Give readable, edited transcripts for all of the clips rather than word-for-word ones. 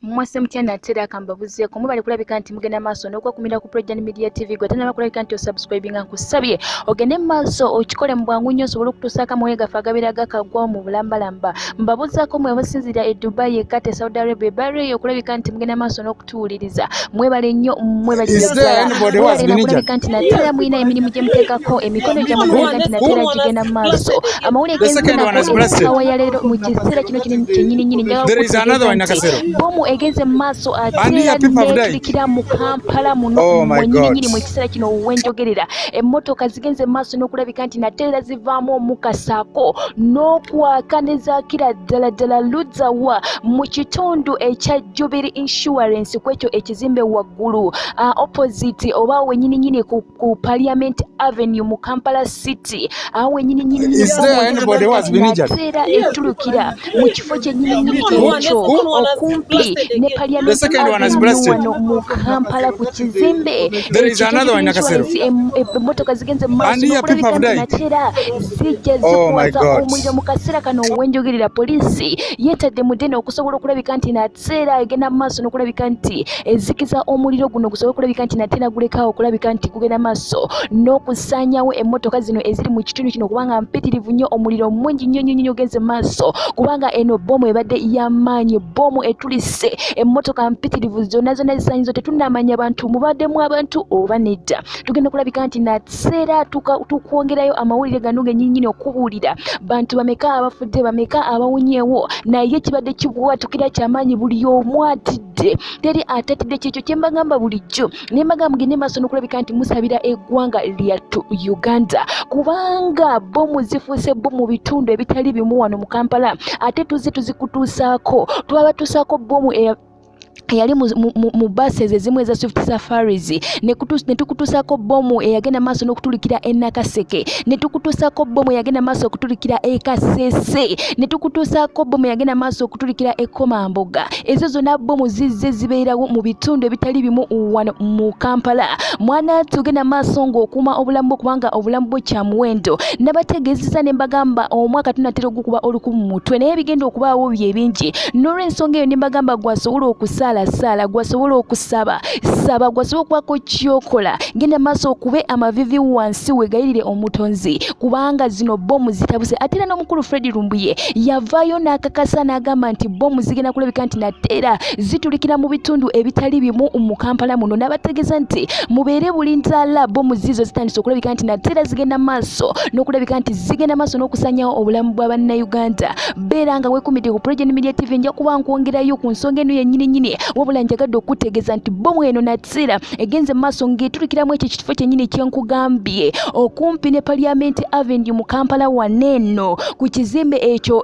Mwase mutya nate era kambabuzeeko mwebale kulabika nti mugenda maaso n'okwekumira ku Projan Media TV. Gwe atanaba kulabika nti osubscribinga, nkusabye ogende mu maaso okikole mu bwangu nnyo osobole okutuusaako amawulire gaffe agabeera gakagwawo mu bulambalamba. Mbabuzaako mwe abasinziira e Dubai, e Qatar, Saudi Arabia, ebbala eyo okulabika nti mugenda maaso n'okutuwuliriza. Mwebale nnyo, mwebale ddala kulabika nti nate era mulina emirimu gye muteekako emikono gyammwe kulabika nti nate era gigenda mu maaso. Amawulire genfunako essaawa ya leero mu kiseera kino kino kyennyini nnyini, njagala nti bomu egenze mu maaso ate era neetulikira mu Kampala muno Oh my mwennyini nnyini. God. Mu kiseera kino wenjogerera, emmotoka zigenze mu maaso n'okulabika nti nate era zivaamu omukka saako n'okwaka ne zaakira ddala ddala. Ludzawa mu kitundu ekya Jubilee Insurance, ku ekyo ekizimbe waggulu, opposite oba wennyini nnyini ku Parliament Avenue mu Kampala City, awo wennyini nnyini. Is there anybody who has been injured? Era etulukira mu kifo kyennyini nnyini ekyo okumpi ne Parliament The second one has Avenue blasted. wano mu Kampala ku kizimbe There is another one in Nakasero. Emmotoka zigenze mu maaso And here people have n'okulabika nti died. nate era zijja Oh my zikwata God. omuliro. Mu kaseera kano wenjogerera, poliisi yeetadde mu ddene okusobola okulabika nti nate era egenda mu maaso n'okulabika nti ezikiza omuliro guno gusobole okulabika nti nate era gulekaawo okulabika nti gugenda maaso n'okusaanyawo emmotoka zino eziri mu kitundu kino, kubanga mpitirivu nnyo, omuliro mungi nnyo nnyo nnyo ogenze mu maaso, kubanga eno bomu ebadde y'amaanyi. Bomu etulise emmotoka mpitirivu, zonna zonna zisaanyizo. Tetunnamanya bantu mubaddemu abantu oba nedda. Tugenda kulabika nti naseera tukwongerayo amawulire gano gennyininyini okubuulira bantu bameka abafudde, bameka abawonyeewo. Naye kibadde kibwatukira kyamaanyi, buli omu atidde, teri atatidde. Kyekyo kye mbagamba bulijjo, ne mbagamba mugende maaso n'okulabika nti musabira eggwanga lyattu Uganda, kubanga bomu zifuuse bo mu bitundu ebitali bimu wano mu Kampala. Ate tuzze tuzikutuusaako, twabatuusaako bomu eyali mu buses ezimu eza Swift Safaris, ne tukutuusaako bomu eyagenda maaso n'okutulikira e Nakaseke, ne tukutuusaako bomu eyagenda maaso okutulikira e Kasese, ne tukutuusaako bomu eyagenda maaso okutulikira e Komamboga. Ezo zonna bomu zizze zibeerawo mu bitundu ebitali bimu wano mu Kampala. Mwana tugenda maaso ng'okuuma obulamu bwo, kubanga obulamu bwo kya muwendo. Nabategeezeza ne mbagamba omwaka tunatera ogukuba oluku mu mutwe, naye ebigenda okubaawo bye bingi. N'olw'ensonga eyo ne mbagamba gwasobola okusaalasaala, gwasobola okusaba saba, gwasobola okubaako kyokola, genda maaso okube amavivi wansi wegayirire Omutonzi, kubanga zino bomu zitabuse. Ate era n'omukulu Fred Lumbuye yavaayo n'akakasa n'agamba nti bomu zigenda kulabika nti nate era zitulikira mu bitundu ebitali bimu mu Kampala muno. N'abategeeza nti mubeere buli ntaala, bomu ziizo zitandise okulabika nti nate era zigenda maaso n'okulabika nti zigenda maaso n'okusanyawo obulamu bwa Bannayuganda. Beera nga weekumidde ku Progen Media TV, nja kuba nkwongerayo ku nsonga eno yennyini nnyini. Wabula njagadde okukutegeeza nti bomu eno nate era egenze mu maaso ng'etulikiramu ekyo ekifo kyennyini kyenkugambye, okumpi ne Parliament Avenue mu Kampala waneeno, ku kizimbe ekyo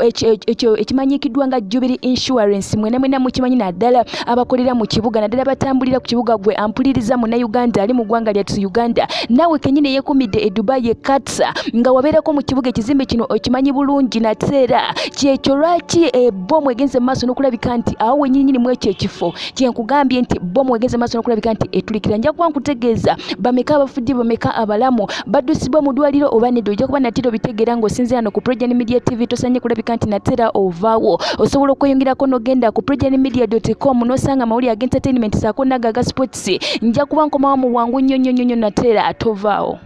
ekimanyikiddwa nga Jubilee Insurance. Mwena mwena mukimanyi, naddala abakolera mu kibuga, naddala batambulira ku kibuga. Gwe ampuliriza Munnayuganda ali mu ggwanga lyattu Uganda, naawe kenyini eyekumidde e Dubai, e Qatar, nga wabeerako mu kibuga, ekizimbe kino okimanyi bulungi. Nate era kyekyo lwaki ebomu egenze mu maaso n'okulabika nti awo wennyininyini mu ekyo ekifo kyenkugambye nti bomu egenze maaso n'okulabika nti etulikira. Nja kuba nkutegeeza bameka abafudde, bameka abalamu, baddusibwa mu ddwaliro oba nedda. Ojja kuba natera obitegeera ng'osinziira no ku Progen Media TV. Tosanye kulabika nti natera ovaawo. Osobola okweyongerako n'ogenda ku progenmedia.com n'osanga amawulire ag'entertainment saako nago aga sports. Nja kuba nkomawo mu bwangu nnyo nnyo nnyo nnyo. Natera tovaawo.